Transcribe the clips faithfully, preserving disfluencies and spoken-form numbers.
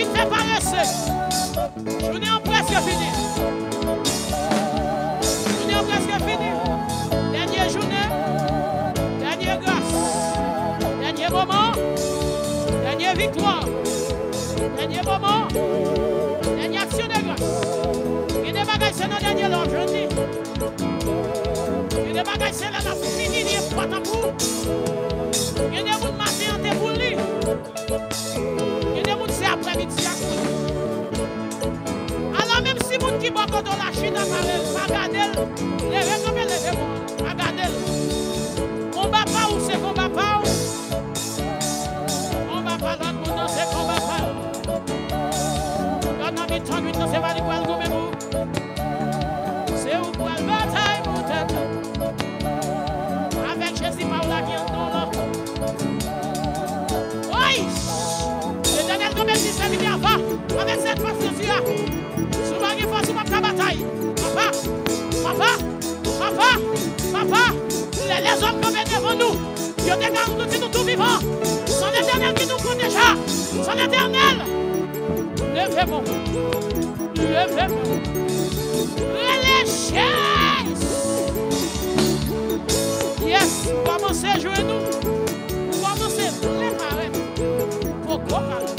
Fè parese. Jounen an prèske fini. Jounen an prèske fini. Dènye jounen, dènye gras, dènye moman, dènye viktwa, dènye moman, dènye aksyon de gras. Gen de bagay se nan dènye lè w jwenn li. Gen de bagay se lè n ap fini li e pòt an pou. Gen de moun maten an te pou li. Gen de moun se aprèmidi a pou li. Alò menm si moun ki bò kote w la chita pa re-, pa gade l, leve kanpe leve men w, pa gade l. Konba pa w se konba pa w. Konba pa lòt moun nan se konba pa l. Lòt nan mitan nwit nan se pa li pral goumen pou. Se ou k pral batay pou tèt ou. Avèk Jezi pa w la ki anndan w la. Oy! Letènèl kanpe di sèvitè a, va avèk sèt fòs Jezi a. Si w pa gen fòs, ou p ap ka batay. Papa, papa, papa, papa, lè lèzòm kanpe devan nou, yo te ka ann nou di nou tou vivan. San Letènèl ki nou pwoteje. San Letènèl. Leve men w. Leve men w. Rele Jezi. Yes, kòmanse jwenn ou. Kòmanse vle parèt. Poko parèt.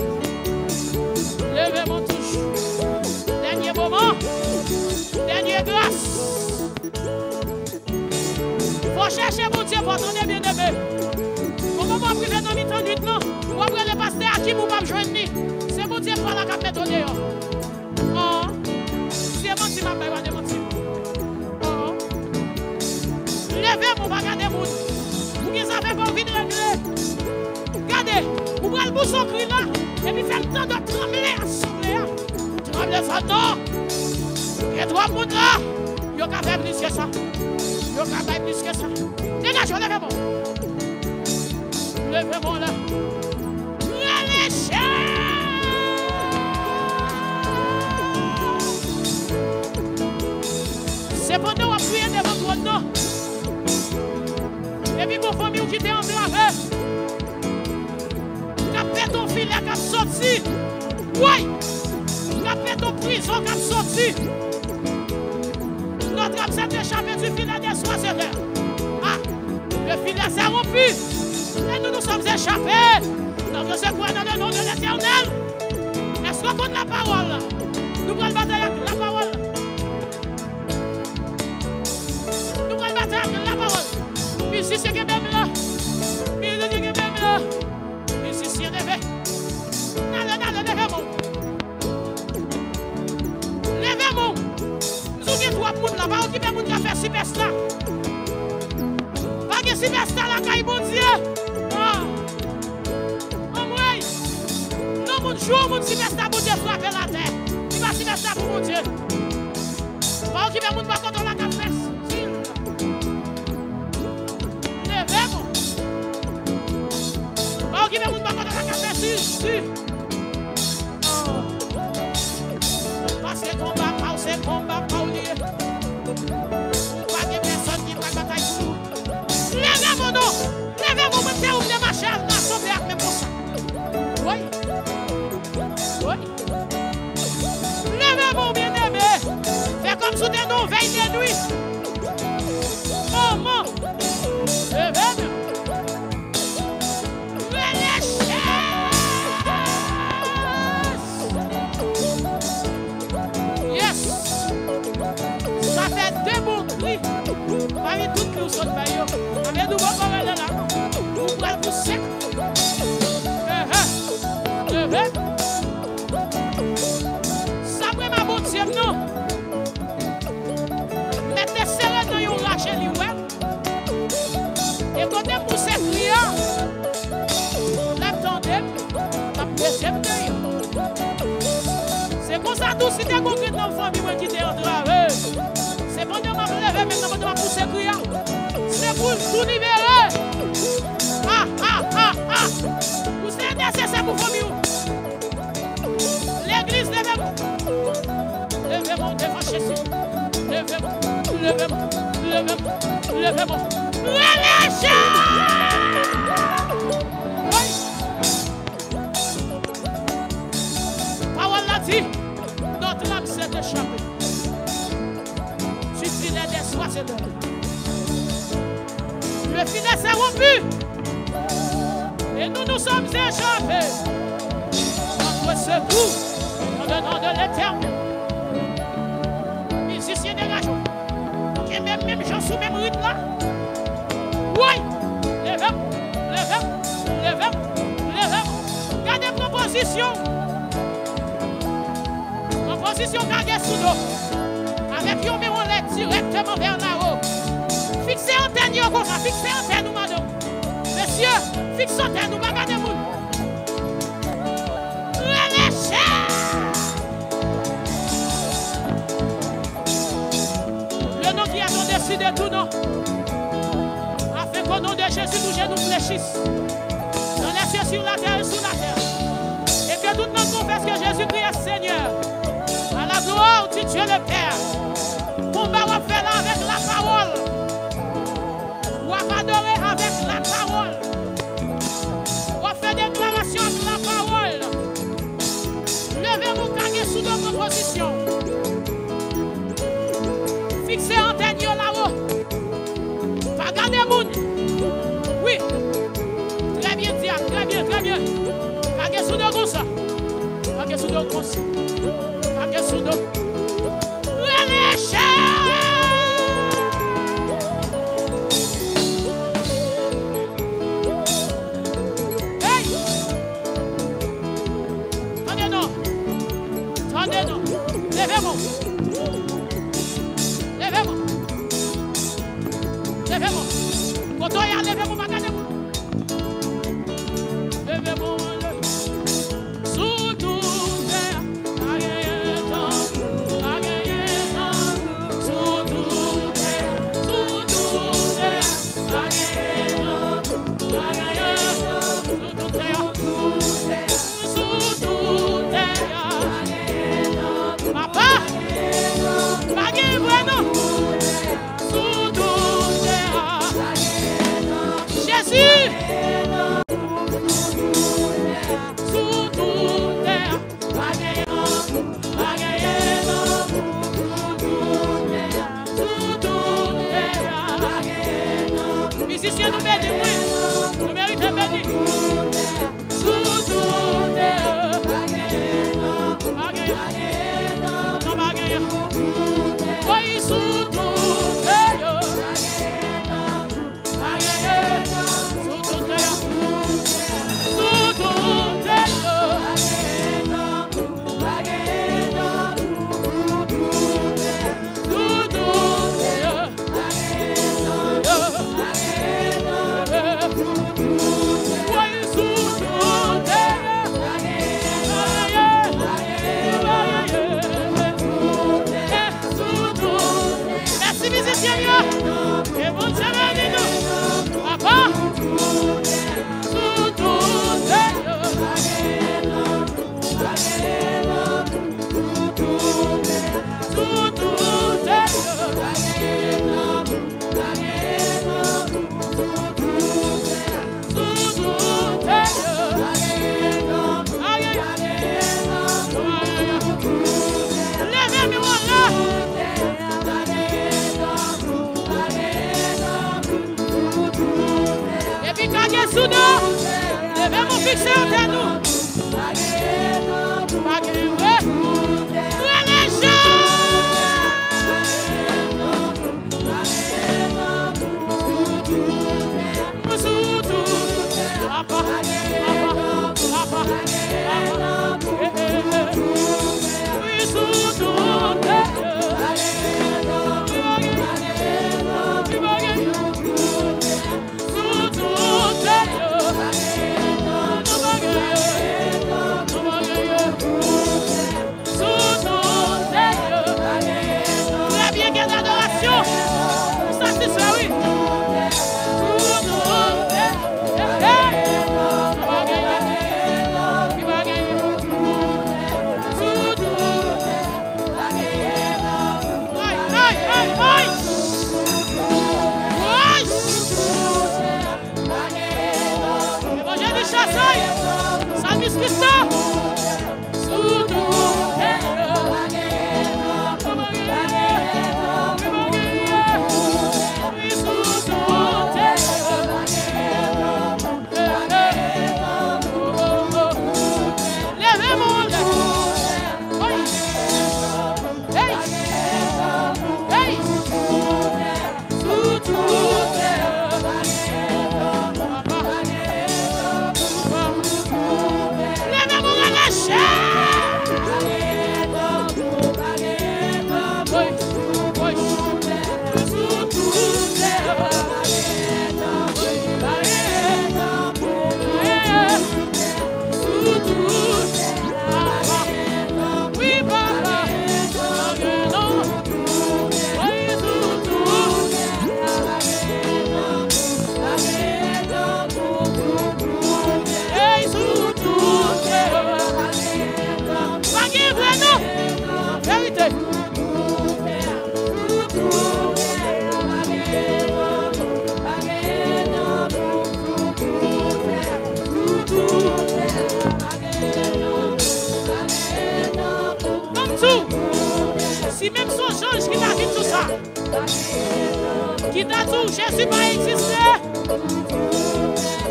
Leve men w toujou. Dènye moman. Dènye gras. Fò chèche Bondye, fò tande byeneme. Kòman w ap rive nan mitan nwit lan, w ap rele pastè Akim ou p ap jwenn li. Se Bondye pa w la k ap mete w deyò. An, si e manti m ap bay, pa de manti. An. Leve men w, pa gade moun. Ou gen zafè fò w vin regle. Gade, ou pral pouse yon kri la, epi fè m tande w tranble asanble a. Tranble zòn nan. Gen twòp moun la. Yo ka fè plis ke sa. Yo ka bay plis ke sa. Degaje w, leve men w. Leve men w la. Rele Jezi. Se pandan w ap kriye devan twòn nan. Epi gon fanmi w ki te antrave. K ap pete yon filè k ap soti. Woy! K ap pete yon prizon k ap soti. Notre âme s'est échappée du filet des soirs éternels. Ah! Le filet s'est rompu. Et nous nous sommes échappés. Notre secours est dans le nom de l'Éternel. Èske w konn lapawòl? Nou pral batay ak lapawòl. Nou pral batay ak lapawòl. Mizisyen kenbe m la. Mizisyen kenbe m la. Mizisyen leve. N ale, n ale, leve men w. Leve men w. M di w gen twòp moun la. Pa okipe moun k ap fè sipèsta. Pa gen sipèsta lakay Bondye. Ah. Anmwey. Non moun jou moun sipèsta Bondye frape l atè. Li pa sipèsta pou Bondye. Pa okipe moun bò kote w la k ap fè stil. Leve men w. Pa okipe moun bò kote w la k ap fè stil. Paske konba pa w se konba pa w li ye. Pa gen pèsòn ki pral batay pou ou. Leve men w non. Leve men w, mwen te ou vle mache al nan asanble ak men konsa. Woy. Woy. Leve men w byeneme. Fè kòmsi w te nan yon vèy de nwi. Manman. Leve men w. Rele Jezi. Yes. Sa fè de bon kri. Pami tout kri w sot bay yo. Sa vle di w poko rele la. Ou pral pou sèk. Ehe. Ehe. Sa vrèman Bondye m non. Mèt te sere nan yon raje li wè. E kote m pouse kri a, lè l tande m, l ap pete m deyò. Se konsa tou, si te gon grenn nan fanmi mwen ki te antrave, se pandan m ap leve men m nan, pandan m ap pouse kri a, se pou l tou libere. Ha, ha, ha, ha. Ou se entèsesè pou fanmi w. Legliz, leve men w. Leve men w devan Jezi. Leve men w, leve men w, leve men w, leve men w. Rele Jezi! Woy! Filet est rompu. Et nous nous sommes échappés. Notre secours dans le nom de l'Éternel. Mizisyen, degaje w. Kenbe menm jan sou menm ritm la. Woy! Leve m, leve m, leve m, leve m. Gade pran pozisyon. Pran pozisyon, kage sou do. Avèk yon men w anlè dirèkteman vè lawo. Fikse antèn yo konsa, fikse antèn ou, madanm. Mesye, fikse antèn ou, pa gade moun. Rele chè! Le nom qui est au-dessus de tout nom. Afin qu'au nom de Jésus, tout genou fléchisse. Dans les cieux, sur la terre et sous la terre. Et que toute langue confesse que Jésus-Christ est Seigneur. À la gloire du Dieu le Père. Konba w ap fè la avèk lapawòl. W ap adore avèk lapawòl. W ap fè deklarasyon ak lapawòl. Leve men w, kage sou do, pran pozisyon. Fikse antèn yo lawo. Pa gade moun. Wi. Trè byen, Diak. Trè byen, trè byen. Kage sou do konsa. Kage sou do konsa. Kage sou do. Rele chè! Hey! Tande non. Tande non. Leve men w. Leve men w. Leve men w. Kote w ye a, leve men w, pa gade moun. Leve men w, leve. Sou tout tè a, pa genyen tankou, pa genyen tankou. Sou tout tè a, sou tout tè a, pa genyen tankou, pa genyen tankou. Sou tout tè a, sou tout tè a. Papa, pa gen vre non. Sou tout tè a. Jezi. Sou tout tè a. Pa gen tankou, pa gen tankou. Sou tout tè a. Mizisyen, nou beni, wi. Nou merite beni. Sou tout tè a. Pa gen, pa gen, pa gen. Woy, sou tout tè a. Pa gen, sou tout tè a. Sou tout tè a. Sou tout tè a. Mèsi mizisyen yo. Ke Bondye beni nou. Papa. Sou tout tè a. Leve men w anlè. Epi kage sou do. Leve men w, fikse antèn ou. Pa gen vre. Rele chè! Sou tout tè a. Papa, papa, papa, papa. Wi, sou tout tè a. Sou tout tè a. Sou tout tè a. Trè byen, gen adorasyon. Ou satisfè, wi. Sou tout tè a. Hey, hey. Sou tout tè a. Ay, ay, ay, ay. Ay. Evanjelis Chasay, Salmis Christo. Sou tout tè a. Sou tout tè a. Sou Jezi pa egziste.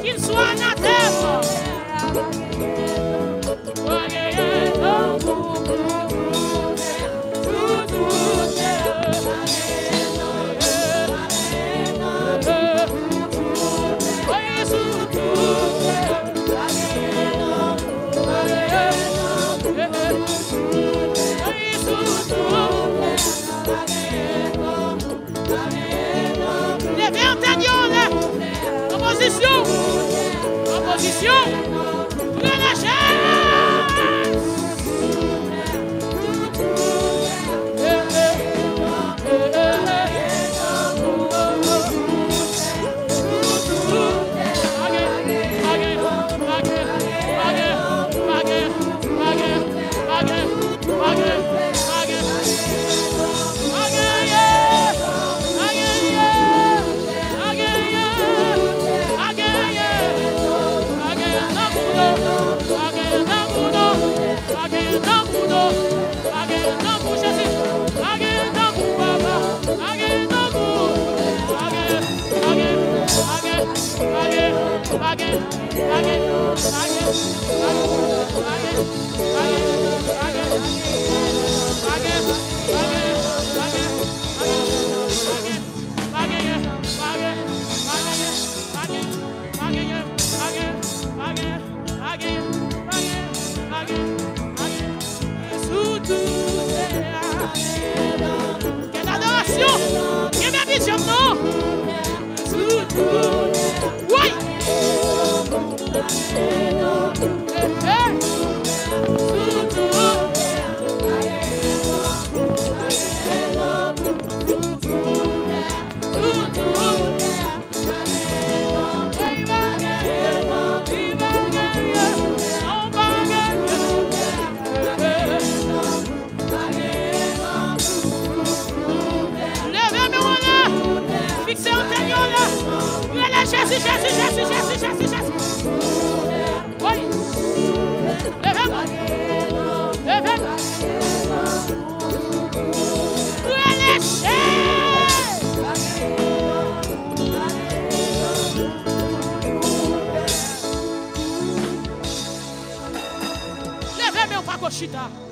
Qu'il soit anathème. Leve antèn yo anlè. An pozisyon. An pozisyon. Relâchez. Quelle adoration! Kenbe vizyon m non! Woy! Leve men w anlè. Fikse antèn yo anlè. Rele Jezi, Jezi, Jezi, Jezi, Jezi, Jezi. Woy. Leve men. Leve men. Rele Jezi. Leve men w, pa ko chita.